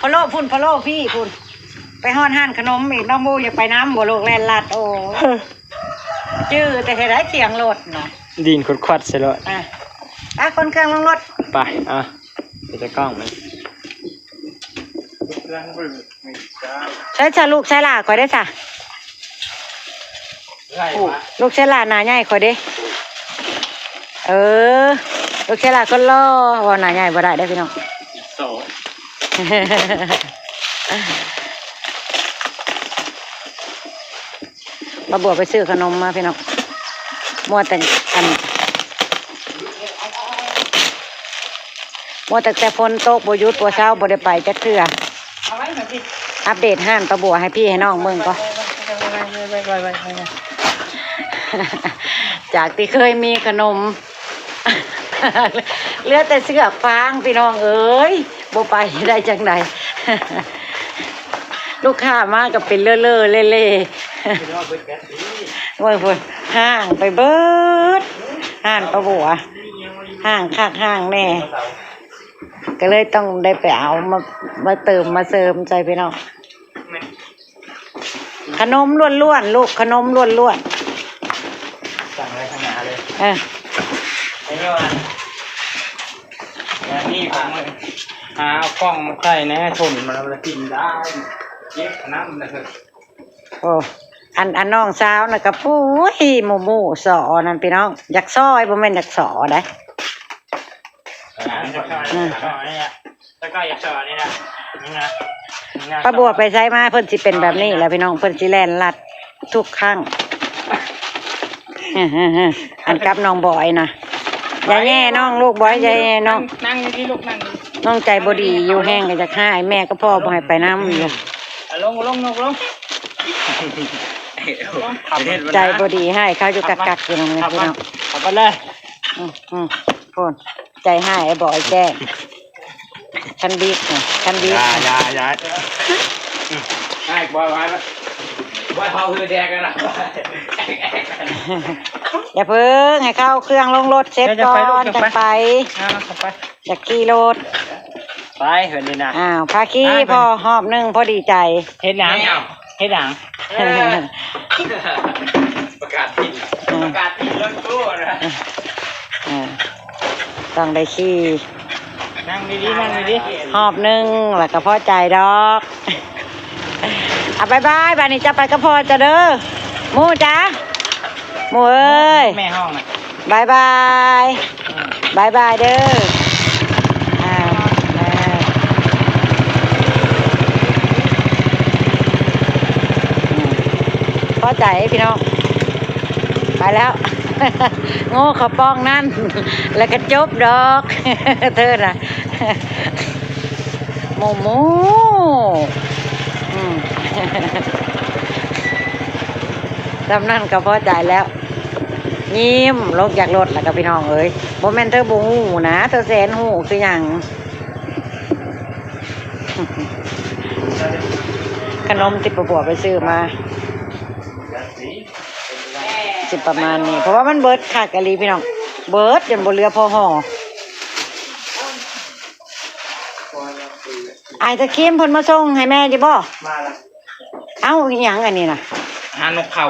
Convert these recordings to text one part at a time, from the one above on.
ພະໂລ້ພຸ້ນ ພະໂລ້ພີ້ພຸ້ນ ໄປຮອດຮ້ານຂະໜົມອີກ ນ້ອງໂບຢາກໄປນຳບໍ່ລູກ ແລ່ນລັດ ໂອ້ ຈື່ແຕ່ເຮັດໃດສຽງລົດນະ ດິນຂວັດໆໃສ່ລົດ ອ່ະ ອ່ະ ຂົນເຄື່ອງລົງລົດ ໄປ ອ່ະ ເປັນຕາກ້ອງມັນ ໃສຊະລູກ ໃສຫຼ້າຂ້ອຍເດ້ຊະ ລູກໃສຫຼ້າໜ້າໃຫຍ່ຂ້ອຍເດ້ ເອີ ລູກໃສຫຼ້າຄົນຫຼໍ່ ເວົ້າໜ້າໃຫຍ່ບໍ່ໄດ້ເດ້ພີ່ນ້ອງ ປ້າບົວໄປຊື້ຂະໜົມມາພີ່ນ້ອງ ມົວແຕ່ອັນ ມົວຕັ້ງແຕ່ຝົນຕົກບໍ່ຢຸດບໍ່ເຊົາ ບໍ່ໄດ້ໄປຈັກເທື່ອ ອັບເດດຮ້ານປ້າບົວໃຫ້ພີ່ໃຫ້ນ້ອງເບິ່ງກ່ອນ ຈາກທີ່ເຄີຍມີຂະໜົມ ເຫຼືອແຕ່ເຊືອກຟາງ ພີ່ນ້ອງເອີຍ ບໍ່ໄປໄດ້ຈັ່ງໃດ ລູກຄ້າມາກໍເປັນເລ່ໆເລ່ໆ ເບິ່ງພຸ້ນ ຮ້າງໄປເບິດ ຮ້ານປ້າບົວ ຮ້າງຄັກຮ້າງແນ່ ກໍເລີຍຕ້ອງໄດ້ໄປເອົາມາ ມາເຕີມມາເສີມໃສ່ພີ່ນ້ອງ. ຂະໜົມລ້ວນໆ ລູກ ຂະໜົມລ້ວນໆ ສັ່ງໄວ້ຂ້າງໜ້າເລີຍ ເອີ ອັນນີ້ຂອງ ຫາເອົາກ້ອງມາໃສ່ແດ່ ທົນມາແລ້ວກິນໄດ້ ເກັບອັນນັ້ນນະເທີ ໂອ້ ອັນ ອັນນ້ອງສາວນະກະ ໂອ້ຍ ໝູ່ໆ ສໍ່ນັ້ນພີ່ນ້ອງ ຢາກຊອຍ ບໍ່ແມ່ນຢາກສໍ່ໃດ ອືມ ແລ້ວກໍຢາກສອນນີ້ນະ ນີ້ນະ ປ້າບົວໄປໃສມາ ເພິ່ນຊິເປັນແບບນີ້ແຫຼະພີ່ນ້ອງ ເພິ່ນຊິແລ່ນລັດທຸກຄັ້ງ ອັນກັບນ້ອງບອຍນະ ຢ່າແຍ່ນ້ອງລູກບອຍ ຢ່າແຍ່ນ້ອງ ນັ່ງ ນັ່ງຢູ່ນີ້ລູກ ນັ່ງຢູ່ ນ້ອງໃຈບໍ່ດີຢູ່ ແຮງກໍຢາກຮ້າຍ ແມ່ກັບພໍ່ບໍ່ໃຫ້ໄປນຳຢູ່ ອືມ ອາ ລົງ ລົງ ລົງ ລົງ ໃຈບໍ່ດີ ຮ້າຍເຂົາຢູ່ກັກໆຢູ່ນຳພີ່ນ້ອງ ຂັບໄປເລີຍ ອືມ ອືມ ພຸ້ນ ໃຈຮ້າຍ ໄອ້ບອຍແຈ້ງ ຄັນບິດນະ ຄັນບິດ ຢ່າ ນະ ຢ່າ ຢ່າ ອືມ ໃຫ້ບອຍ ບອຍ ບອຍ ເຮົາຄືແດກກັນນະ ຢ່າເພິ່ງ ໃຫ້ເຂົາເຄື່ອງລົງລົດເສັດກ່ອນ ຈັ່ງໄປ ອ່າ ເຂົ້າໄປ ຢາກຂີ່ລົດ ໄປເພິ່ນນີ້ນະ ອ້າວ ພາຂີ່ ພໍຮອບໜຶ່ງ ພໍດີໃຈ ເຮັດຫຍັງ? ເຮັດຫຍັງ? ເອີ ປະກາດຜິດ ເອີ ປະກາດຜິດລົດຕູ້ນະ ເອີ ຕ້ອງໄດ້ຂີ່ ນັ່ງດີໆ ນັ່ງດີໆ ຮອບໜຶ່ງ ແລ້ວກໍພໍໃຈດອກ ອາ ບາຍບາຍ ບາດນີ້ຈະໄປກັບພໍ່ເຈົ້າເດີ ໝູ່ຈ໋າ ໝູ່ເອີຍ ແມ່ຮ້ອງນະ ບາຍບາຍ ອືມ ບາຍບາຍເດີ ອ່າ ເອີ ອືມ ພໍໃຈພີ່ນ້ອງ ໄປແລ້ວ ໂງ່ເຂົ້າປ່ອງນັ້ນ ແລ້ວກໍຈົບດອກ ເທີນະ ໝູ່ໆ ອືມ ສ່ຳນັ້ນກໍພໍໃຈແລ້ວ ຍິ້ມລົງຈາກລົດແລ້ວກໍ ພີ່ນ້ອງເອີຍ ບໍ່ແມ່ນເທີບໍ່ຮູ້ນະ ເທີແຊນຮູ້ຄືຫຍັງ ຂະໜົມທີ່ປ້າບົວໄປຊື້ມາ ຊິປະມານນີ້ ເພາະວ່າມັນເບິດຄັກອີ່ຫຼີພີ່ນ້ອງ ເບິດຈົນບໍ່ເຫຼືອພໍຫໍ່ ອ້າຍຕະຄິມເພິ່ນມາສົ່ງໃຫ້ແມ່ຢູ່ບໍ່? ມາລະ ເອົ້າ ອີຫຍັງອັນນີ້ນະ? ອາຫານນົກເຂົາ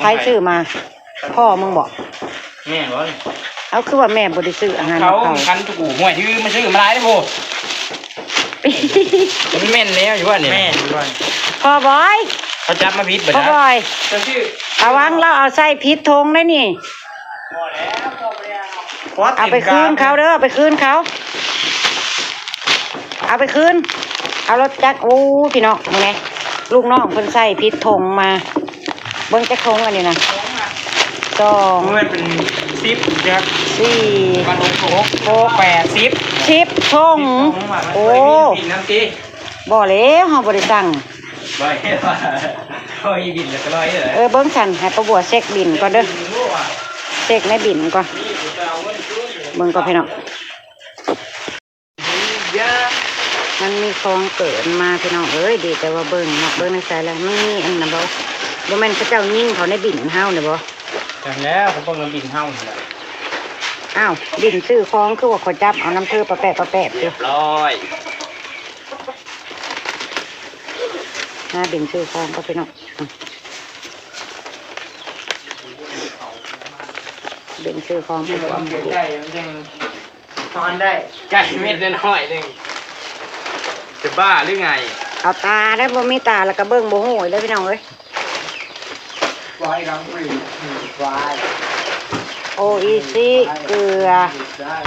ໃຜຊື້ມາ? ພໍ່ມຶງບໍ? ແມ່ນບໍ່ນີ້? ເອົ້າ ຄືວ່າແມ່ບໍ່ໄດ້ຊື້ອາຫານນົກເຂົາ ຄັນຕູກຫວຍ ຖືມາຊື້ມາຫຼາຍເດ້ໂພ ມັນແມ່ນແນວຢູ່ວ່ານີ້ ແມ່ນຢູ່ວ່ານີ້ ພໍ່ບອຍ ເຂົາຈັບມາຜິດເບິດ ພໍ່ບອຍ ເຈົ້າຊື່ ລະວັງລາວເອົາໃສ່ຜິດຖົງໄດ໋ນີ້ ບໍ່ແລ້ວ ພໍ່ບໍ່ໄດ້ເອົາ ເອົາໄປຄືນເຂົາເດີ ເອົາໄປຄືນເຂົາ ເອົາໄປຄືນ ເອົາລົດຈັກ. ໂອ້ ພີ່ນ້ອງ ເບິ່ງແດ່ ລູກນ້ອງເພິ່ນໃສ່ຜິດຖົງມາ. ເບິ່ງຈັກຖົງອັນນີ້ນະ ສອງ ມັນເປັນສິບຈັກ ສີ່ ມັນຫົກ ຫົກ ແປດ ສິບ ສິບຖົງ. ໂອ້ ບໍ່ແລ້ວ ເຮົາບໍ່ໄດ້ສັ່ງ. ເອີ ເບິ່ງຊັ້ນ ໃຫ້ປ້າບົວເຊັກບິນກ່ອນເດີ ເຊັກໃນບິນກ່ອນ. ເບິ່ງກ່ອນພີ່ນ້ອງ ມັນມີຂອງເກີນມາພີ່ນ້ອງເອີຍ. ດີແຕ່ວ່າເບິ່ງເນາະ ເບິ່ງໃນໃສແລ້ວ ມັນມີອັນນັ້ນບໍ່? ບໍ່ແມ່ນເຂົາເຈົ້າຍິງເຂົ້າໃນບິນເຮົານີ້ບໍ່? ຈັ່ງແລ້ວ ເຂົາເບິ່ງໃນບິນເຮົານີ້ແຫຼະ. ອ້າວ ບິນຊື້ຂອງຄືວ່າເຂົາຈັບເອົານຳເທີປະແປະປະແປະຢູ່. ຮຽບຮ້ອຍ ຫາບິນຊື້ຂອງກ່ອນພີ່ນ້ອງ ອືມ ບິນຊື້ຂອງໄປລວມຢູ່. ນອນໄດ້ ໄກ່ເມັດນ້ອຍໆໜຶ່ງ ຈະບ້າຫຼືໄງ? ເອົາຕາໄດ້ ບໍ່ມີຕາແລ້ວກໍເບິ່ງບໍ່ຮູ້ເດ້ພີ່ນ້ອງເອີຍ. ໂອອີຊີ ເກືອ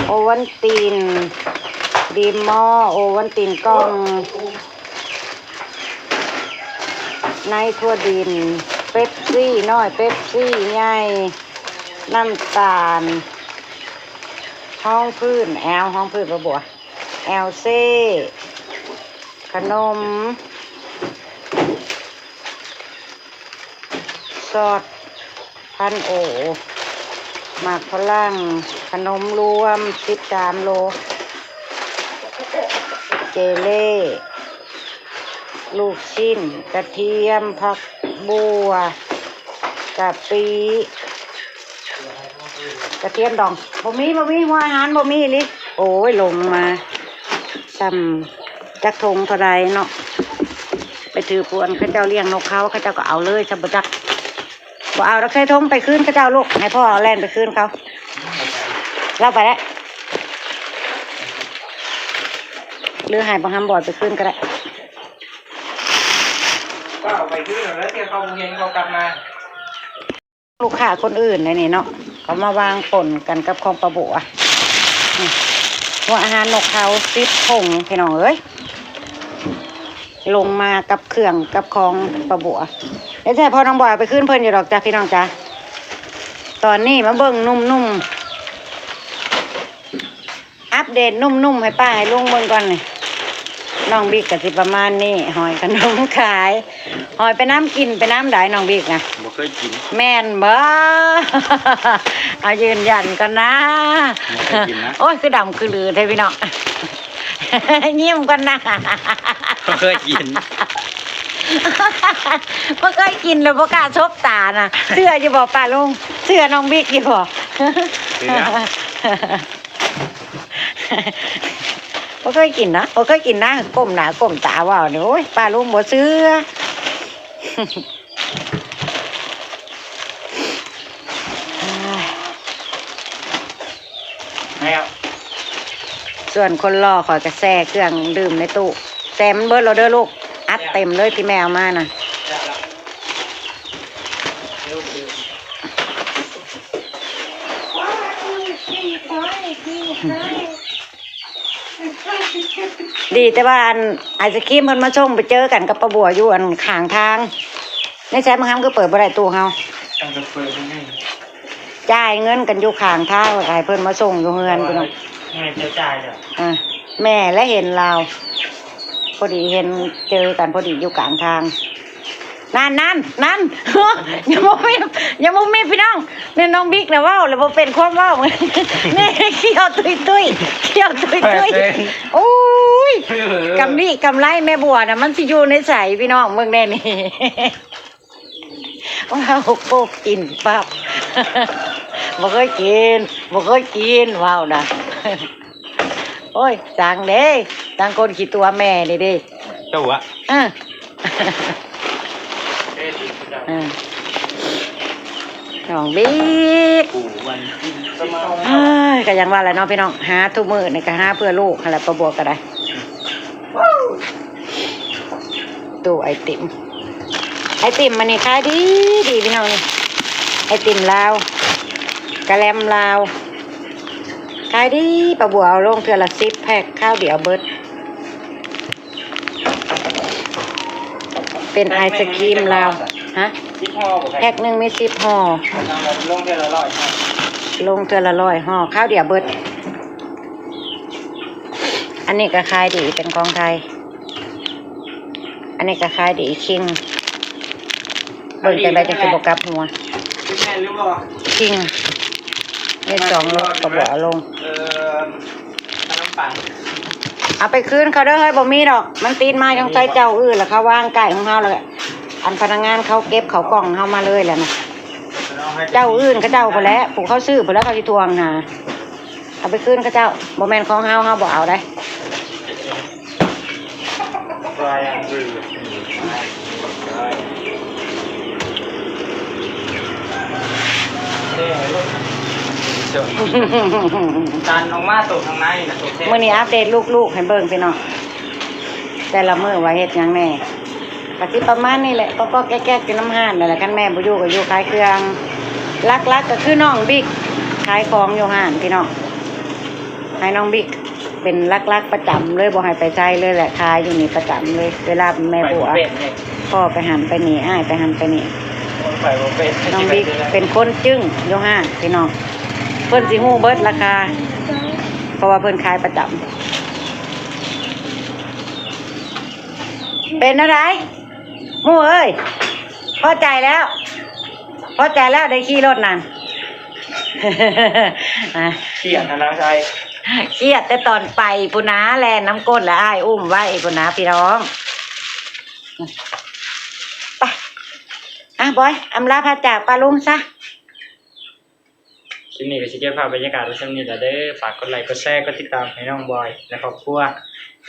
ໂອວັນຕິນ ດີມໍ ໂອວັນຕິນກ່ອງ ໃນຖົ່ວດິນ ເປັບຊີນ້ອຍ ເປັບຊີໃຫຍ່ ນ້ຳຕານ ຮອງພື້ນ ແອວ ຮອງພື້ນບໍ່ບົວ ແອວເຊ ຂະໜົມ ຊອດ ພັນໂອ ໝາກຝຣັ່ງ ຂະໜົມລວມ ສິບສາມໂລ ເຈເລ່ ລູກຊິ້ນ ກະທຽມ ຜັກບົ່ວ ກະປິ ກະທຽມດອງ ບໍ່ມີ ບໍ່ມີ ຫົວອາຫານບໍ່ມີອີ່ຫຼີ. ໂອ້ຍ ລົງມາຊ່ຳຈັກຖົງເທົ່າໃດເນາະ ໄປຖືປວນເຂົາເຈົ້າລ້ຽງນົກເຂົາ ເຂົາເຈົ້າກໍເອົາເລີຍຊະບໍ່ຈັກ. ບໍ່ເອົາດອກ ໃສ່ຖົງໄປຄືນເຂົາເຈົ້າລູກ ໃຫ້ພໍ່ເອົາແລ່ນໄປຄືນເຂົາ. ລາວໄປແລ້ວ ຫຼືໃຫ້ບັກຫຳບອດໄປຄືນກໍໄດ້. ກໍເອົາໄປຄືນແລ້ວ ເທື່ອເຂົາບໍ່ເຫັນເຂົາກັບມາ. ລູກຄ້າຄົນອື່ນໃນນີ້ເນາະ ເຂົາມາວາງປົນກັນກັບຂອງປ້າບົວ. ອືມ ຫົວອາຫານນົກເຂົາສິບຖົງ ພີ່ນ້ອງເອີຍ ລົງມາກັບເຄື່ອງກັບຂອງປ້າບົວ. ແລ້ວຊິໃຫ້ພໍ່ນ້ອງບອຍເອົາໄປຄືນເພິ່ນຢູ່ດອກຈ້າ ພີ່ນ້ອງຈ້າ. ຕອນນີ້ມາເບິ່ງໜຸ່ມໆ ອັບເດດໜຸ່ມໆ ໃຫ້ປ້າໃຫ້ລຸງເບິ່ງກ່ອນນີ້. ນ້ອງບິກກໍຊິປະມານນີ້ ຫອຍຂະໜົມຂາຍ ຫອຍໄປນຳ ກິນໄປນຳໃດ໋ ນ້ອງບິກນະ. ບໍ່ເຄີຍກິນ. ແມ່ນບໍ່? ເອົາຢືນຢັນກ່ອນນະ. ບໍ່ເຄີຍກິນນະ. ໂອ້ຍ ຄືດຳຄືລືແທ້ພີ່ນ້ອງ ຍິ້ມກ່ອນນະ. ບໍ່ເຄີຍກິນ ບໍ່ເຄີຍກິນແລ້ວບໍ່ກ້າສົບຕານະ. ເຊື່ອຢູ່ບໍ່ປ້າລຸງ? ເຊື່ອນ້ອງບິກຢູ່ບໍ່? ເຊື່ອ. ບໍ່ເຄີຍກິນນະ ບໍ່ເຄີຍກິນນະ ກົ້ມໜ້າກົ້ມຕາເວົ້ານີ້ ໂອ້ຍ ປ້າລຸງບໍ່ເຊື່ອ. ແລ້ວ ສ່ວນຄົນຫຼໍ່ຂ້ອຍກໍແຊ່ເຄື່ອງດື່ມໃນຕູ້ ແຊ່ມັນເບິດແລ້ວເດີລູກ ອັດເຕັມເລີຍທີ່ແມ່ເອົາມານະ. ດີແຕ່ວ່າອັນໄອສະຄຣີມເພິ່ນມາສົ່ງ ໄປເຈີກັນກັບປ້າບົວຢູ່ອັນຂ້າງທາງ. ໃນໃສບັກຫຳຄືເປີດບໍ່ໄດ້ຕູ້ເຮົາ? ຕ້ອງໄປເປີດໃຫ້ ຈ່າຍເງິນກັນຢູ່ຂ້າງທາງ ແລ້ວກໍໃຫ້ເພິ່ນມາສົ່ງຢູ່ເຮືອນ ພີ່ນ້ອງ. ແມ່ນ ເຈົ້າຈ່າຍແລ້ວ. ອ່າ ແມ່ແລະເຫັນລາວ ພໍດີເຫັນເຈີກັນພໍດີຢູ່ກາງທາງ. ນັ້ນ ນັ້ນ ນັ້ນ ຍັງບໍ່ມີ ຍັງບໍ່ມີພີ່ນ້ອງ. ແມ່ນ້ອງບິກນະເວົ້າແລ້ວບໍ່ເປັນຄວາມເວົ້າ ແມ່ຂຽວຕຸ້ຍໆ ຂຽວຕຸ້ຍໆ. ໂອ້ຍ ກຳລີກຳໄລແມ່ບົວນະ ມັນຊິຢູ່ໃນໃສພີ່ນ້ອງ ເບິ່ງແດ່ນີ້. ວ້າວ ໂປກກິນປັບ ບໍ່ເຄີຍກິນ ບໍ່ເຄີຍກິນ ເວົ້ານະ. ໂອ້ຍ ສັງເດ້ ສັງຄົນຂີ້ຕົວະແມ່ນີ້ເດ້ ຕົວະ ເອີ ເອີ ນ້ອງບິກ ເອີຍ ກໍຢ່າງວ່າແຫຼະເນາະພີ່ນ້ອງ ຫາທຸກມື້ນີ້ກໍຫາເພື່ອລູກຫັ້ນແຫຼະ ປ້າບົວກໍໄດ້. ຕູ້ໄອຕິມ ໄອຕິມມື້ນີ້ຂາຍດີດີພີ່ນ້ອງ ໄອຕິມລາວ ກະແລັມລາວ ຂາຍດີ ປ້າບົວເອົາລົງເທື່ອລະສິບແພັກ ຄາວດຽວເບິດ. ເປັນໄອສະຄຣີມລາວ. ຮະ? ສິບຫໍ່ບໍ່ແພັກ? ແພັກໜຶ່ງມີສິບຫໍ່. ລົງເທື່ອລະຮ້ອຍຫໍ່. ລົງເທື່ອລະຮ້ອຍຫໍ່ ຄາວດຽວເບິດ. ອັນນີ້ກໍຂາຍດີ ເປັນຂອງໄທ. ອັນນີ້ກໍຂາຍດີ ຄິງ. ເບິ່ງຈັ່ງໃດຈັ່ງຊິບໍ່ກັບຫົວ. ຄິງແມ່ນຫຼືບໍ່? ຄິງ. ມີສອງໂລ ປ້າບົວເອົາລົງ. ເອີ ຂະໜົມປັງ ເອົາໄປຄືນເຂົາເດີເຮີ້ຍ. ບໍ່ມີດອກ ມັນຕິດມາ ສົງໄສເຈົ້າອື່ນລະ ເຂົາວາງໃກ້ຂອງເຮົາລະ. ອັນພະນັກງານເຂົາເກັບເຂົ້າກ່ອງເຮົາມາເລີຍແຫຼະນະ. ເຈົ້າອື່ນເຂົາເຈົ້າພຸ້ນແຫຼະ ຜູ້ເຂົາຊື້ພຸ້ນແຫຼະ ເຂົາຊິທວງຫາ. ເອົາໄປຄືນເຂົາເຈົ້າ ບໍ່ແມ່ນຂອງເຮົາ ເຮົາບໍ່ເອົາໄດ. ຕັນອອກມາໂຕຂ້າງໃນນະ ໂຕແທ້. ມື້ນີ້ອັບເດດລູກໆໃຫ້ເບິ່ງພີ່ນ້ອງ ແຕ່ລະມື້ວ່າເຮັດຫຍັງແດ່. ກະຊິປະມານນີ້ແຫຼະ ກໍໆແກະໆຢູ່ນຳຮ້ານນັ້ນແຫຼະ. ຄັນແມ່ບໍ່ຢູ່ກໍຢູ່ຂາຍເຄື່ອງ. ຫຼັກໆກໍຄືນ້ອງບິກຂາຍຂອງຢູ່ຮ້ານພີ່ນ້ອງ. ໃຫ້ນ້ອງບິກເປັນຫຼັກໆປະຈຳເລີຍ ບໍ່ໃຫ້ໄປໃສເລີຍແຫຼະ ຂາຍຢູ່ນີ້ປະຈຳເລີຍ. ເວລາແມ່ບົວພໍ້ໄປຫັ້ນໄປນີ້ ອ້າຍໄປຫັ້ນໄປນີ້ ໄປບໍ່ເປັນ. ນ້ອງບິກເປັນຄົນຈຶ່້ງຢູ່ຮ້ານພີ່ນ້ອງ. ເພິ່ນຊິຮູ້ເບິດລາຄາ ເພາະວ່າເພິ່ນຂາຍປະຈຳ. ເປັນແນວໃດ ໝູ່ເອີຍ? ພໍໃຈແລ້ວ ພໍໃຈແລ້ວໄດ້ຂີ່ລົດນັ້ນ. ຄຽດນະນາງໄຊ ຄຽດແຕ່ຕອນໄປພຸ້ນນາ ແລ່ນນຳກົ້ນແລ້ວອ້າຍອຸ້ມໄວ້ພຸ້ນນາພີ່ນ້ອງ. ໄປ ອ່ະ ບອຍ ອຳລາພາຈາກປ້າລຸງຊະ. ຄລິບນີ້ກໍຊິເກັບພາບບັນຍາກາດໄວ້ສ່ຳນີ້ລະເດີ. ຝາກກົດໄລກົດແຊ ກົດຕິດຕາມໃຫ້ນ້ອງບອຍ ແລະ ຄອບຄົວ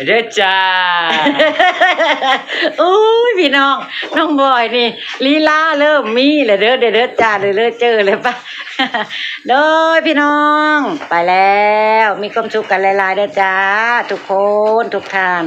ເດີຈ້າ. ໂອ້ຍ ພີ່ນ້ອງ ນ້ອງບອຍນີ້ລີລາເລີ່ມມີແລ້ວເດີ ເດີ ເດີຈ້າ ເດີ ເດີເຈີເລີຍປະ. ໂດຍ ພີ່ນ້ອງ ໄປແລ້ວ ມີຄວາມສຸກກັນຫຼາຍໆເດີຈ້າ ທຸກຄົນທຸກທ່ານ.